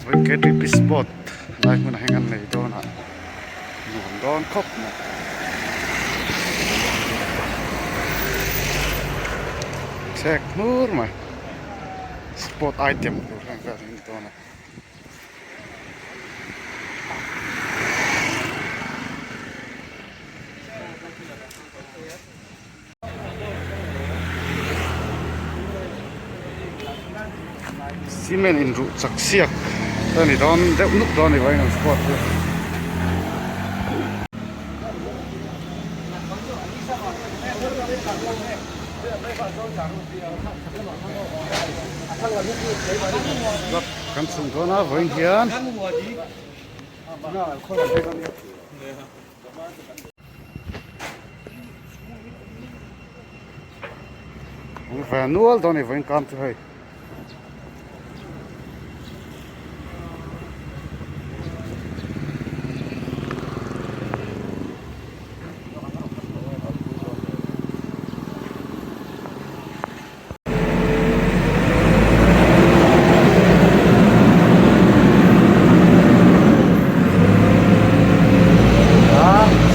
Vawi KTP sport lai hmunah hian kan nei dawn a nuam dawn khawp mai. Chhek hmur mai sport item tur heng vel hi a ni dawn a. Cement in ruh chak siak a ni dawn deuh nuk dawn a ni vawiin an squad chu. Kan chhung dawn a vawiin hian. Ve nual dawn a ni vawiin kam chu hei.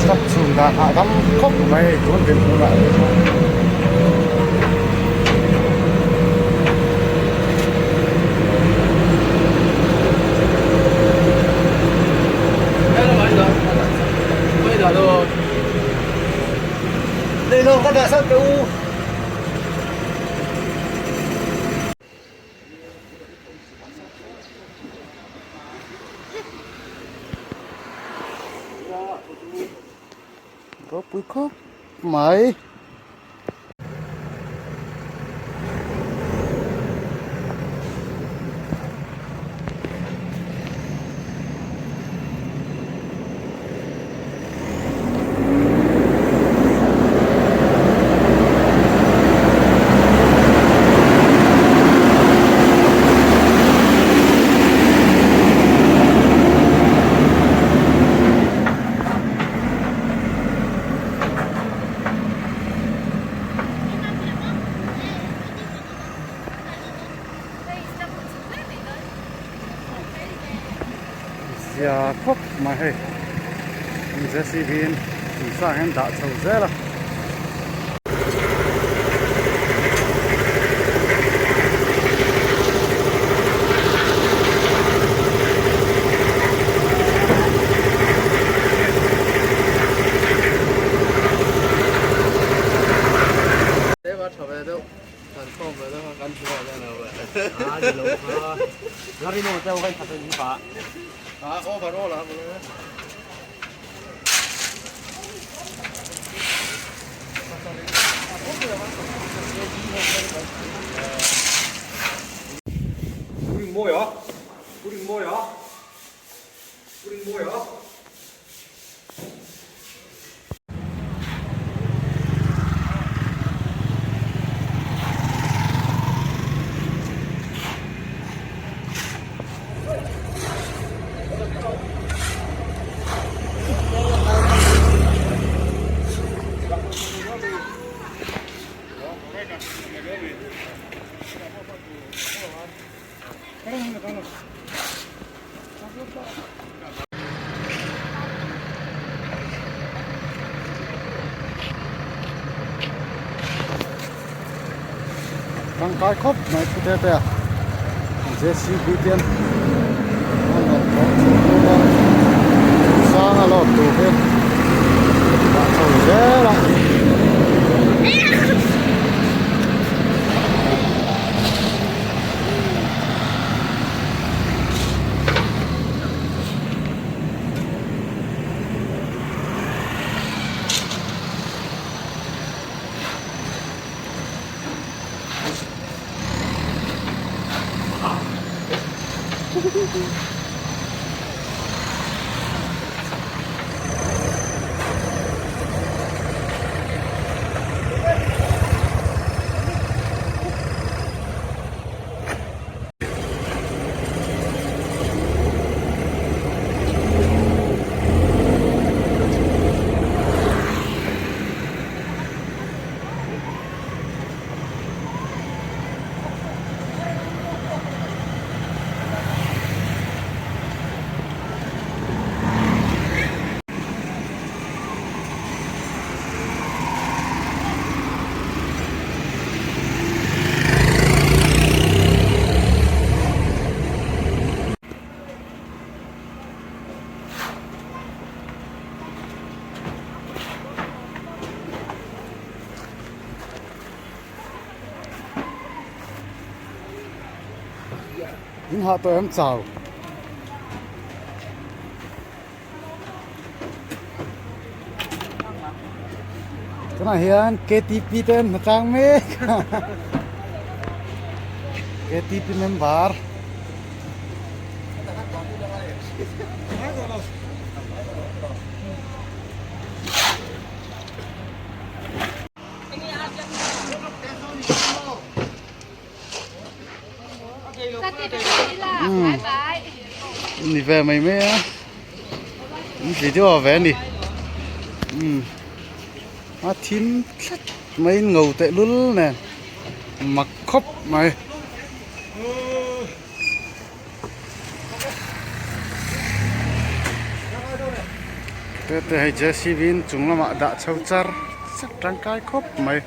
Stop chhung dan hahdam khawp mai tun dinhmun ah hi chuan. Ropui khawp mai. Zia khawp mai hei JCB in thingsa hian dah chho zel a. Tangkai khawp mai thu te te a JCB te an rawn thawh chhuah dawn a sang a lawk tur hi dah chho zel a. hah tawh em chau. Tunah hian ktp te an hnatlang mek a ktp member. Ni ve mai mai a video ve a ni a thim tlat mai in ngo teh lul nen mak khawp mai. Tete hei JCB in chung lamah dah chho char char tangkai khawp mai.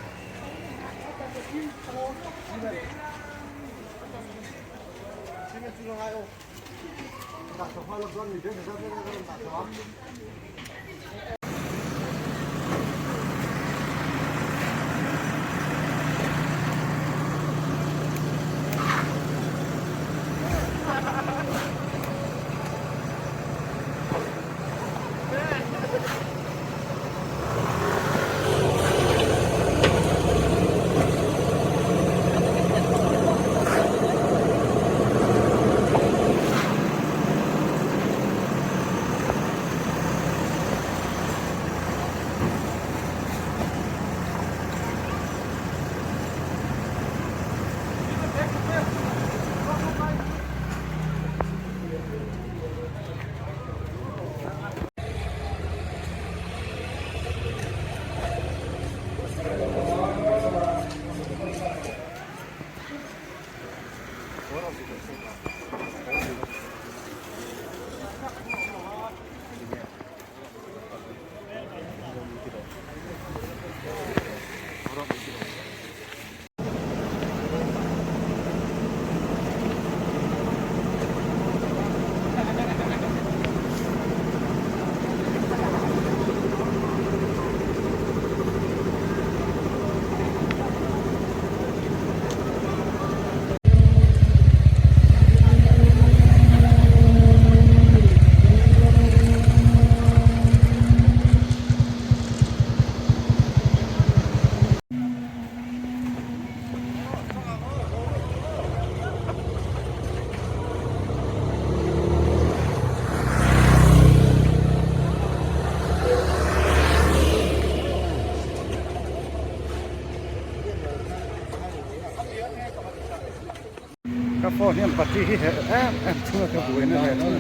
Ka phone hian battery hi herh em em thung a ka buaina ve thung a.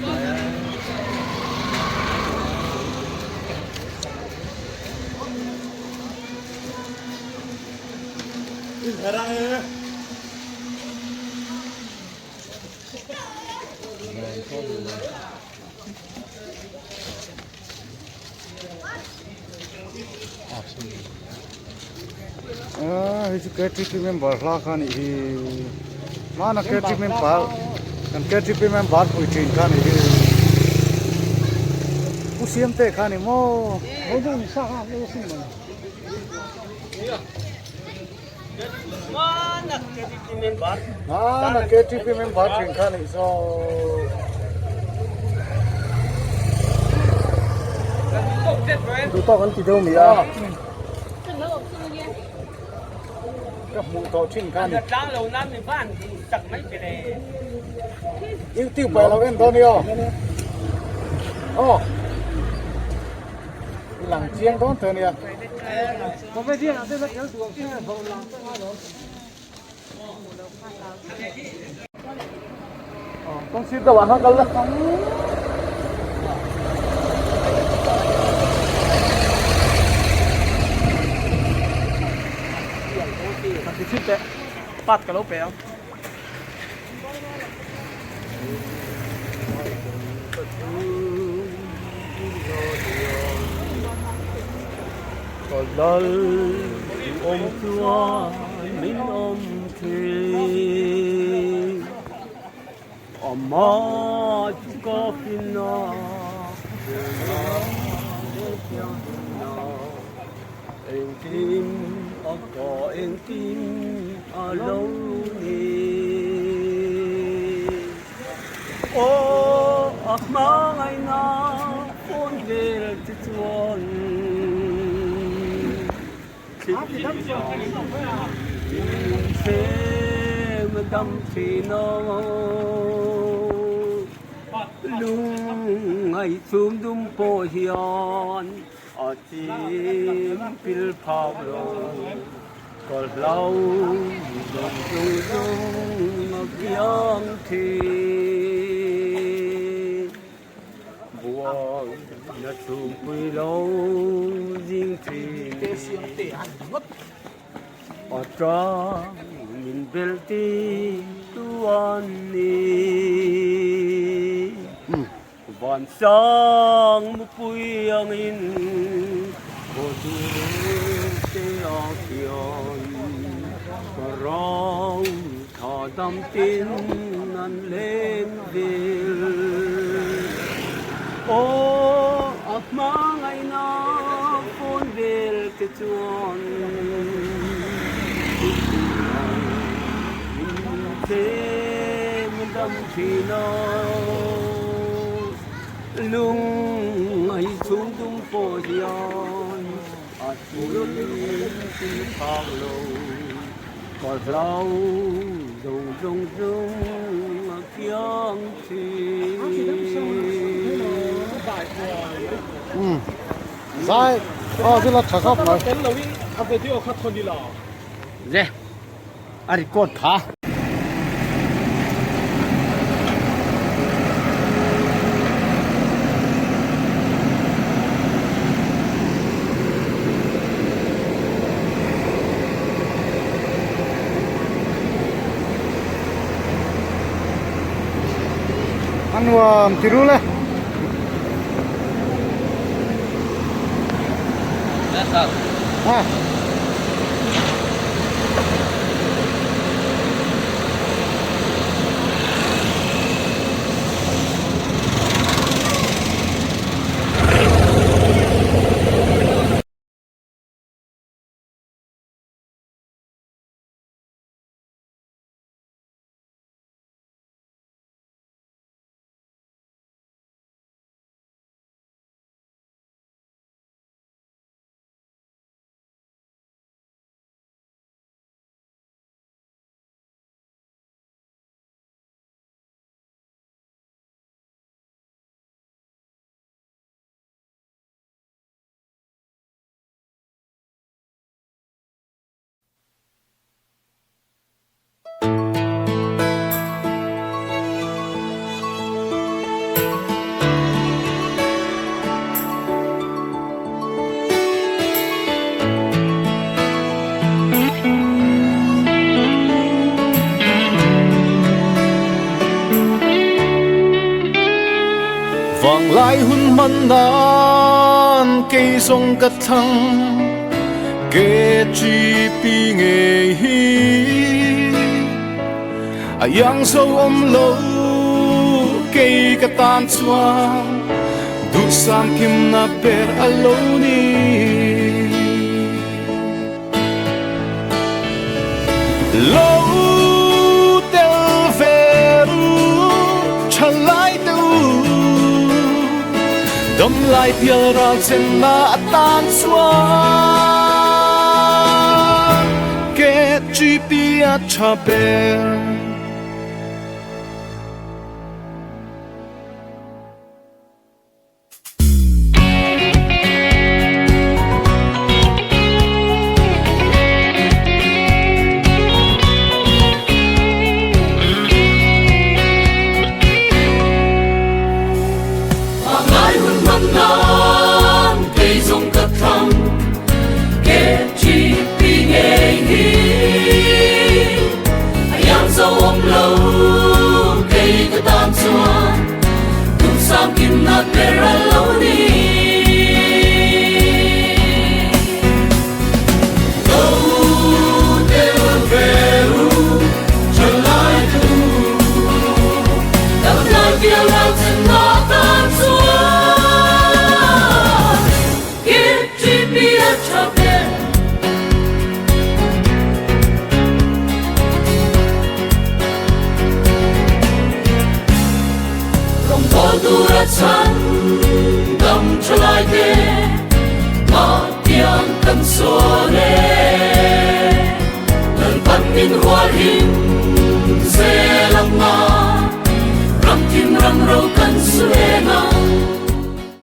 Hei chu ktp member hla kha a nih hi hmana ktp member kan ktp member pui thin kha a nih hi pu siamte kha a ni maw. Hmana ktp member thin kha a nih saw. Duh tawk an ti deuh mi a. Ka hmuh tawh thin kha a ni. YouTube ah lo en dawn i aw. Aw. I lang chiang dawn tawh a nia. Kawng sir deuh ah khan kal la. Pat ka lo pe ang. Lal awm chuan min awm thin Amah chu ka finna Engkim a ka engkim a lo ni. Aw a hmangaihna fawn vel che chuan thlipui min thlem dam thin a. Lungngaih chhum dum pawh hian a chim pil phak lo. Ka hlau zawng zawng zawng a kiang thin. Buaina chhungpui lo zing thin A tang min belh ti tu an ni. Van sang mupui angin khaw tur te a khian ka rau tha dam tin an leng vel. Aw a hmangaihna fawn vel te chuan min thlem dam thin a. Lungngaih chhung dum pawh hian a thil thil phak lo. Ka hlau zawng zawng zawng a kiang thin. Zai aw chu la tha khawp mai. Ze a record kha. A nuam ti rul e. Ha. Vanglai hun hman nan kei zawng ka thlang KGP ngei hi a iang zo awm lo kei ka tan chuan duhsam kimna ber a lo ni. Lo tel ve u, tha lai te u, dam lai pial ral chenna atan chuan KGP a tha ber. Ngai hun hman nan kei zawng ka thlang KGP ngei hi a iang zo awm lo kei ka tan chuan tum sang kim na ber a lo ni. Lo tel ve u thalai tu dam lai pial ral chen na tan chuan KGP a tha ber. Rawngbawl tura chhan dam tha lai te Mahtiang kan sawn e. Lalpan min hual him zel ang nga, Ram thim ram ro kan su eng a.